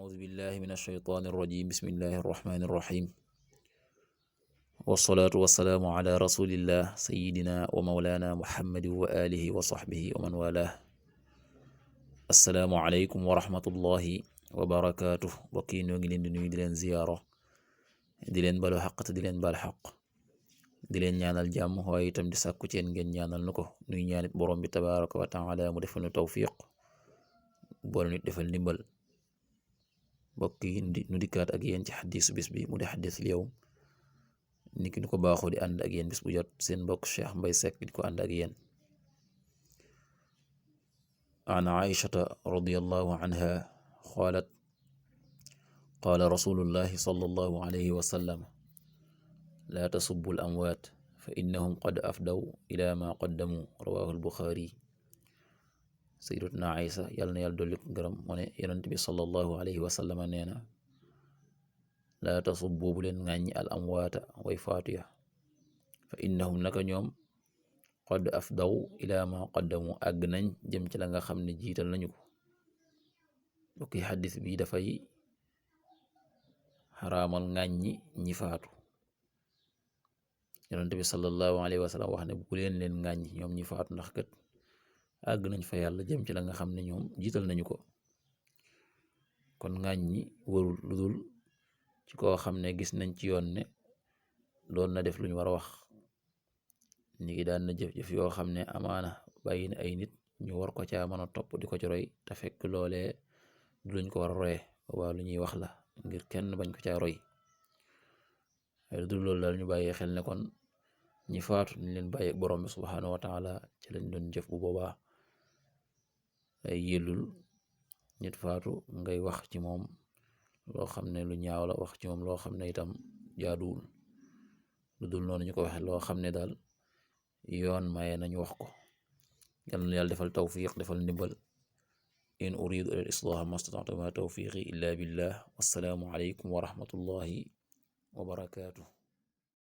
أعوذ بالله من الشيطان الرجيم بسم الله الرحمن الرحيم والصلاة والسلام على رسول الله سيدنا ومولانا محمد وآله وصحبه ومن والاه السلام عليكم ورحمة الله وبركاته bokki ñoo ngi leen di nuyu di leen ziyaaro di leen balu xaq te di leen bal xaq di leen ñaanal jàmm waaye itam di sàkku ci yéen ngeen ñaanal nu ko nuy ñaanit borom bi tabaraka wa taala mu defal nu tawfiq boole nit defal ndimbal mbokk yi nu dikkaat ak yéen ci xadiisu bis bi mu di xadiisul yawm niki nu ko baaxoo di ànd ak yéen bis bu jot seen mbokk Cheikh Mbaye Seck di ko ànd ak yéen an Aïchata radiyallahu anha qaalat qaala rasulullahi sallallahu alayhi wa sallam laa tasubbu al amwaat fa innahum qad afdaw ila ma qaddamu rawahu al Buxaari sayyidatuna Aysa yàlla na yàlla dolli ko ngërëm mu ne yonent bi sallallahu alayhi wa sallam nee na laa tasubbu bu leen ŋàññi al amwaata way faatu ya fa innahum naka ñoom qad afdaw ila ma qaddamu àgg nañ jëm ci la nga xam ne jiital nañu ko bokki xaddis bi dafay xaraamal ŋàññi ñi faatu yonent bi sallallahu alayhi wa sallam wax ne bu leen ŋàññi ñoom ñi faatu ndax kat àgg nañ fa yàlla jëm ci la nga xam ne ñoom jiital nañu ko kon ŋàññi warul lu dul ci koo xam ne gis nañ ci yoon ne doon na def lu ñu war a wax ni ki daan na jëf-jëf yoo xam ne amaana bàyyi na ay nit ñu war ko caa mën a topp di ko ci roy te fekk loolee du luñ ko war a roye waa lu ñuy wax la ngir kenn bañ ko caa roy lu dul loolu daal ñu bàyyee xel ne kon ñi faatu ñu leen bàyyi borom bi subhaanahu wa taala ci lañ doon jëf bu boobaa ay yellul nit faatu ngay wax ci moom loo xam ne lu ñaaw la wax ci moom loo xam ne itam jaaduwul lu dul noonu ñu ko waxe loo xam ne daal yoon maye nañu wax ko yàlla na yàlla defal tawfiq defal ndimbal in uridu ila al islaha mastata'tu ma tawfiqi illa billah wassalaamu alaykum wa rahmatullahi wa barakatuh